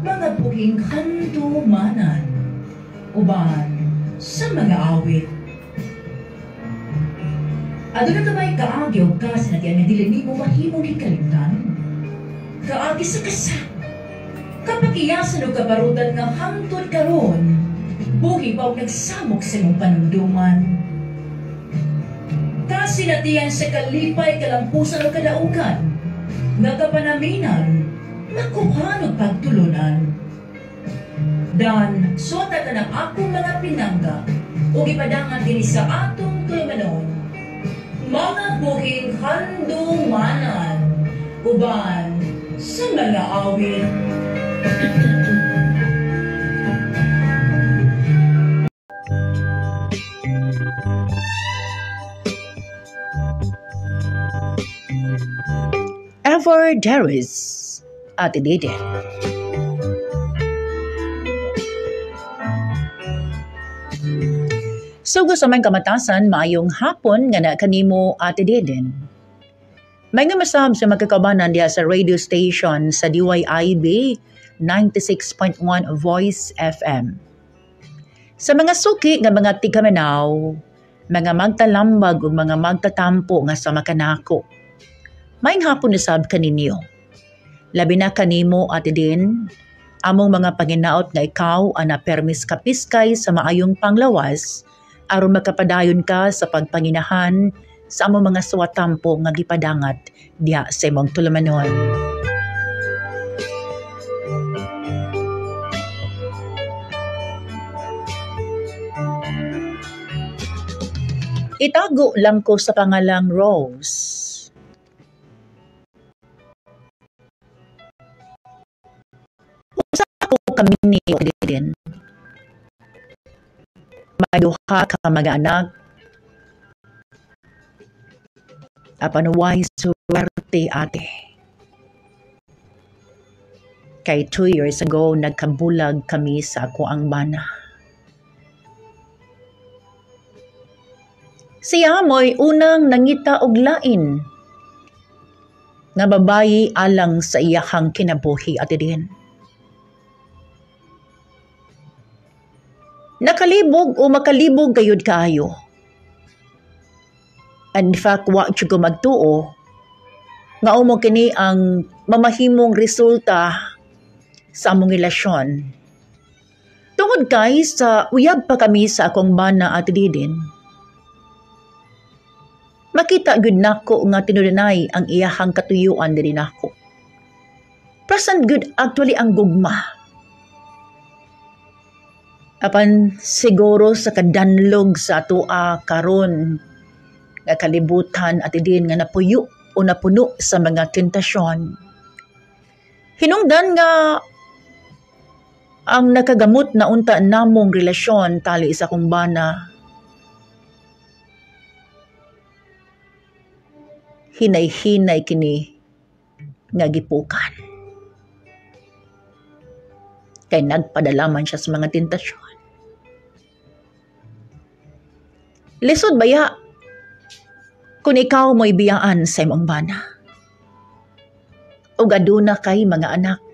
Mga buhing handumanan uban sa mga awit. Aduna ka ba'y kaagi o kasinatian nga dili nimo mahimong hikalimtan? Kaagi sa kasa, kapakiyasan o kabarutan nga hangtod karon buhi pa og nagsamok sa imong panumduman. Kasinatian sa kalipay, kalampusan o kadaugan, nga kapanaminan, makuhan og pagtulunan. Dan, suota ka ng akong mga pinangga o gipadangan dinhi sa atong tulumanon. Mga buhing handumanan uban sa mga awit. Ever there is Ate Dede. Sugo sa may kamatasan, maayong hapon nga na kanimo Ate Deden. May nga masab sa magkakabanan diha sa radio station sa DYIB 96.1 Voice FM. Sa mga suki nga mga tigamanaw, mga magtalambag ug mga magtatampo nga sa makanako. Maayong hapon na sab kaninyo. Labi na kanimo Ate Din, among mga panginaot nga ikaw ang napermis kapiskay sa maayong panglawas aron makapadayon ka sa pagpanginahan sa among mga suwatampo nga gipadangat diha sa imong tulumanon. Itago lang ko sa pangalang Rose. Usa ko kami ni din. May duha ka mga anak. Apan way swerte ate. Kay 2 years ago nagkabulag kami sa ako ang bana. Siya mo'y unang nangita og lain nga babayi alang sa iyahang kinabuhi ate din. Nakalibog o makalibog gayud kaayo. And in fact, wa jud ko magtuo nga umo kini ang mamahimong resulta sa among relasyon. Tungod kay sa uyab pa kami sa akong bana at didin. Makita gyud nako nga tinudanay ang iyahang katuyuan diri nako. Present gyud actually ang gugma. Apan siguro sa kadanlog sa atoa karon nga kalibutan at idin nga napuyo o napuno sa mga tentasyon. Hinungdan nga ang nakagamot na unta namong relasyon tali sa akong bana. Hinay-hinay kini nga gipukan. Kay nagpadalaman siya sa mga tentasyon. Lisod baya kung ikaw mo'y biyaan sa imong bana. Ug aduna kay mga anak.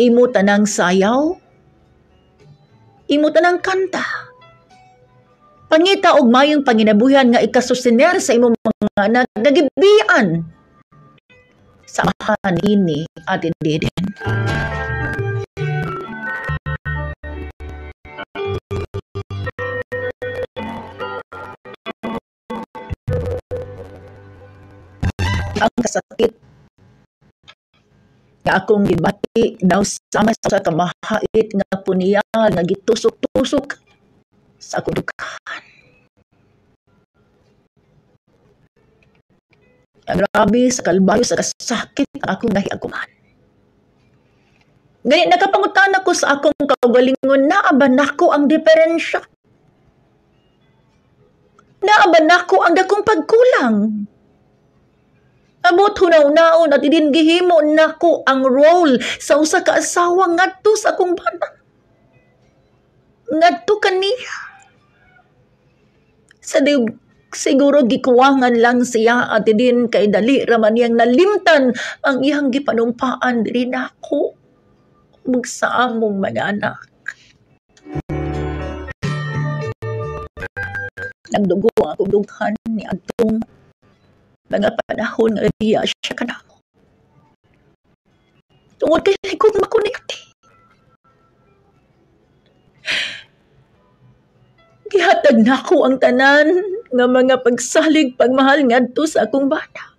Imo tanang sayaw, imo tanang kanta. Pangita og mayong panginabuhian nga ikasustener sa imong mga anak nga gibiyaan sa amahan ini at didin. Ang kasakit nga akong gibati daw sama sa kamahait nga punyal nga gitusok-tusok sa akong dughan. Ang grabe sa kalbayo sa kasakit ang akong nahiaguman. Gani nakapangutan ako sa akong kaugalingon, naa ba nako ang diferensya? Naa ba nako ang dakong pagkulang? Abot hunaw-naon at idin gihimo nako ang role sa usa ka asawa ngadto sa akong bana. Ngadto kaniya. Sa Siguro gikuwangan lang siya at din kay dali raman niyang nalimtan ang iyang gipanumpaan diri nako ug sa among mga anak. Nagdugo ang akong dughan ni adtong mga panahon nga diya siya kanamo. Tungod kay kung makuniti. Gihatag nako ang tanan nga mga pagsalig pagmahal ngadto sa akong bana.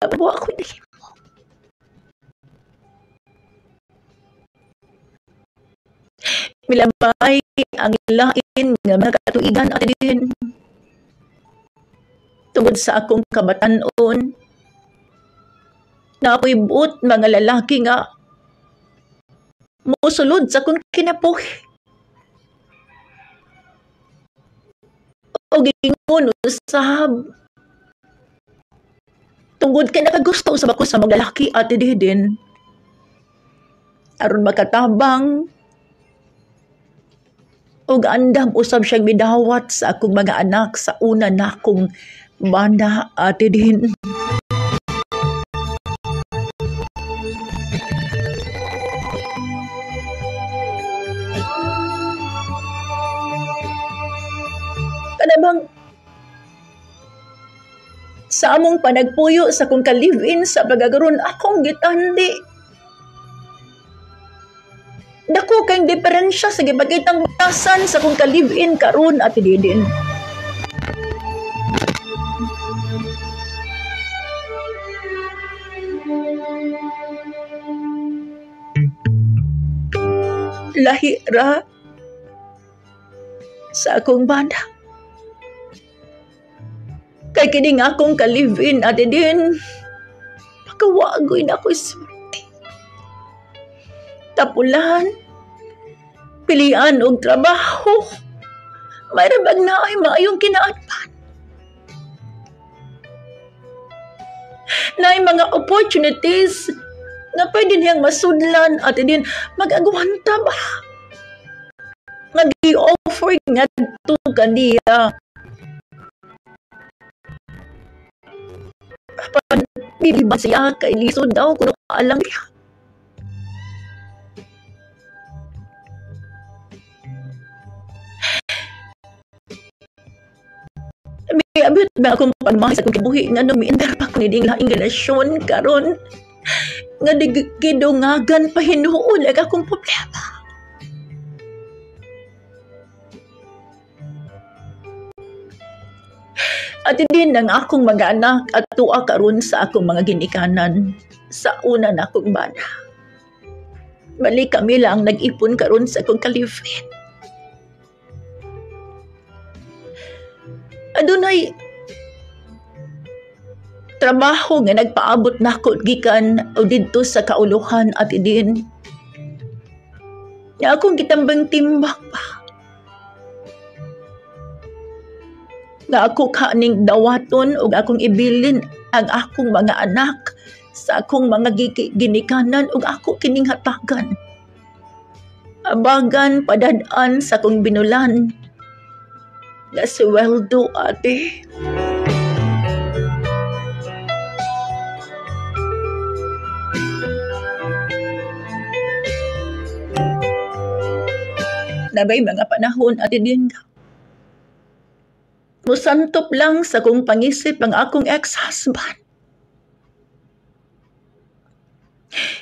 Abo ako dili mo. Milabay ang lain nga mga katuigan at din. Tungod sa akong kabatan-on, na ako'y buot mga lalaki nga musulod sa akong kinabuhi. O gingon usab. Tungod kay nakagusto usab ako sa mga lalaki at din. Aron makatabang og andam usab siyang midawat sa akong mga anak sa una nakong bana ate din. Kanabang sa among panagpuyo sa kong ka-live-in sa pagagaron akong gitandi. Dako kang diferensya sa gipakitang batasan sa kong ka-live-in karon at didin. Lahi ra sa akong bana. Kay kini nga akong ka-live-in at din, pagkawagoy na ako'y swerte. Tapulan, pilian og trabaho, may rabag na ay maayong kinaadpan. Naay mga opportunities na pwede niyang masudlan at din mag-agwanta ba? Nag-i-offer nga to kaniya. Apan, bibiba siya kay lisod daw kung alam niya. Miabot ba akong pagmahal sa akong kibuhi nga numiindar pa ko ni ding laing relasyon karon nga gidungagan pa hinuon ang akong problema. At din ang akong mga anak at tuwa karon sa akong mga ginikanan sa una na akong bana. Bali kami lang nag-ipon karon sa akong kalifin. Adunay trabaho nga nagpaabot nako gikan o didto sa kauluhan at idin. Nga akong gitambang timbak pa. Nga ako kaning dawaton og akong ibilin ang akong mga anak sa akong mga ginikanan ug ako kining hatagan. Abagan padad-an sa akong binulan. Na sweldo, ate. Nabay mga panahon, ate din. Musantop lang sa kong pangisip ang akong ex-husband.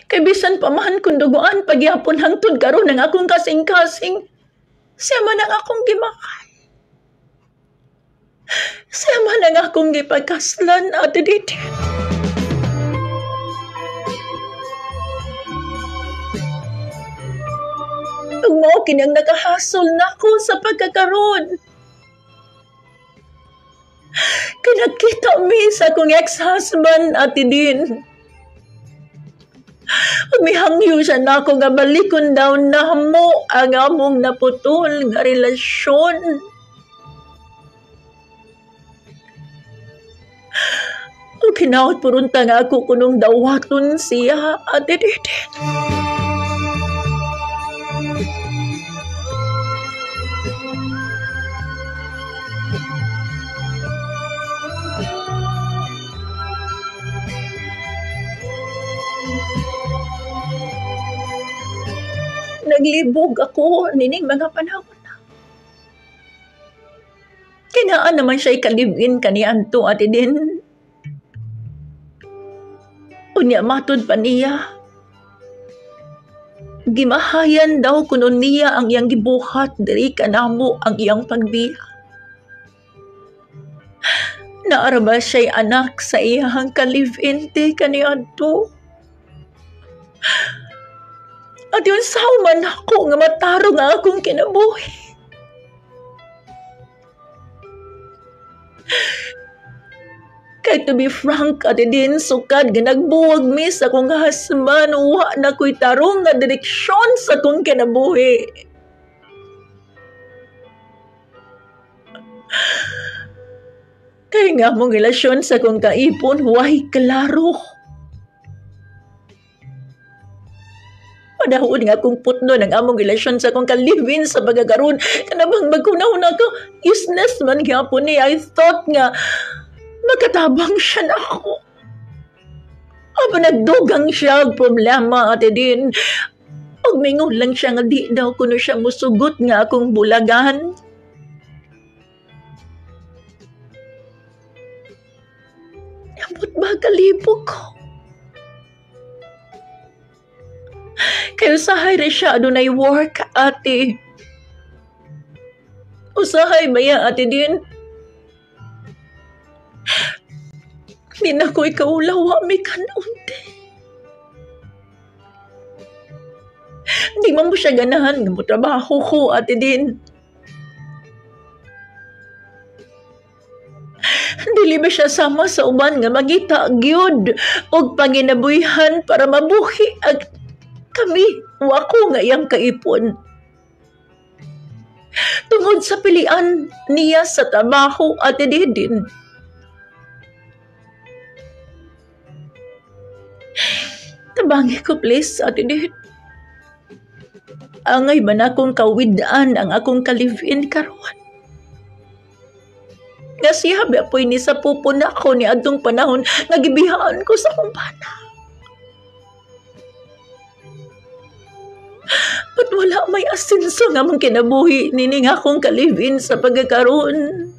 Kay bisan pa man kung duguan pagyapon hangtod karon ang akong kasing-kasing, siya man ang akong gimakal. Siya man ang akong gipagkaslan, Ate Didi. Ug mao kini ang nakahasol nako sa pagkakaron. Kay nagkita mi sa akong ex-husband, Ate Din. Mihangyo siya nako nga balikon daw namo ang among naputol nga relasyon. O kinaot purunta nga ako kunong dawaton siya, Ate Didi. Naglibog ako nining mga panahon na. Kinaan naman siya'y kalibin kaniadto, Ate Din. Unya matud pa niya. Gimahayan daw kuno niya ang iyang gibuhat diri kanamo ang iyang pagbiya. Naara ba siya'y anak sa iyang ka-live-in te kaniadto? At yun sao man ako nga matarong ang akong kinabuhi. Kay to be frank, Ate Din, sukad nga nagbuwag mi sa akong husband, wa na ko'y tarong nga direksyon sa akong kinabuhi. Kay nga mong relasyon sa akong kaipon, way klaro. Panahon nga akong putno ng among relasyon sa akong kalivin sa pagkakaroon. Kanabang magkunahon ako, useless man gyapon ni. I thought nga, makatabang siya na ako. Aba, nagdugang siya og problema, Ate Din. Og mingon lang siya nga di daw kuno siya musugot nga akong bulagan. Ambot ba kalibog ko? Kay usahay ra siya adunay work, ate. Usahay ba ya, Ate Din? Di na ko ikaulawa, may kanaunti. Di man mo siya ganahan nga mo trabaho ko, Ate Din. Dili ba siya sama sa uban nga magita gyud og panginabuhian para mabuhi ag kami wa ko nga iyang kaipon. Tungod sa pilian niya sa trabaho, Ate Didin. Tabangi ko please, Ate Didin. Angay man akong kawid-an ang akong ka-live-in karon. Nga siya ba po'y ni sa pupo na ako ni adtong panahon nga gibihaan ko sa akong bana. But wala may asenso nga mong kinabuhi nining akong ka-live-in sa pagkakaroon.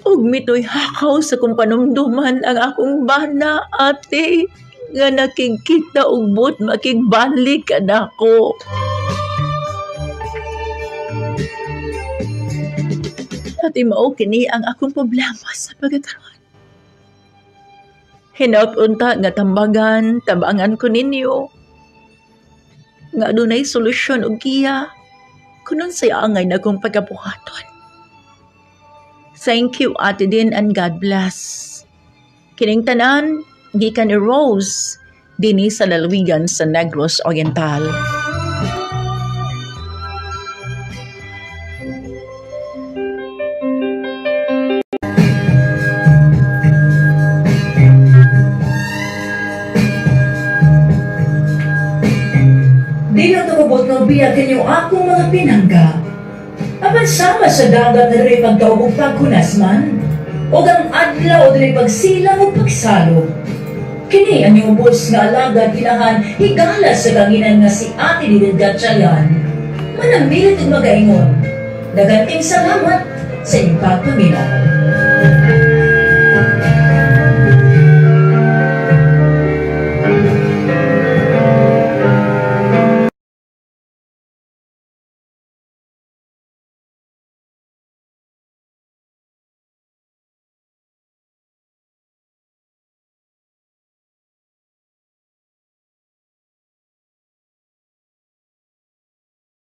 Ug mito'y hakaw sa kong panumduman ang akong bana, ate, nga nakikita og but makigbalik kanako. Ate, mao kini ang akong problema sa pagkakaroon. Hinaut unta nga tambagan, tabangan ko ninyo. Nga adunay solusyon og giya, kunon say angay na akong pagabuhaton. Thank you, Ate Din, and God bless. Kining tanan, gikan ni Rose, dinhi sa lalawigan sa Negros Oriental. Dili tumubot ng biya kanyo akong mga pinangga. Apan sama sa dagat na diri pagdaog og pagkunas man, o ang adlaw o diri pagsilang o pagsalog. Kini ang iubos nga alagad inahan higala sa kanginan nga si Ate Didin Gatchalian. Manamilit og magaingon. Daghang salamat sa inyong pagpaminaw.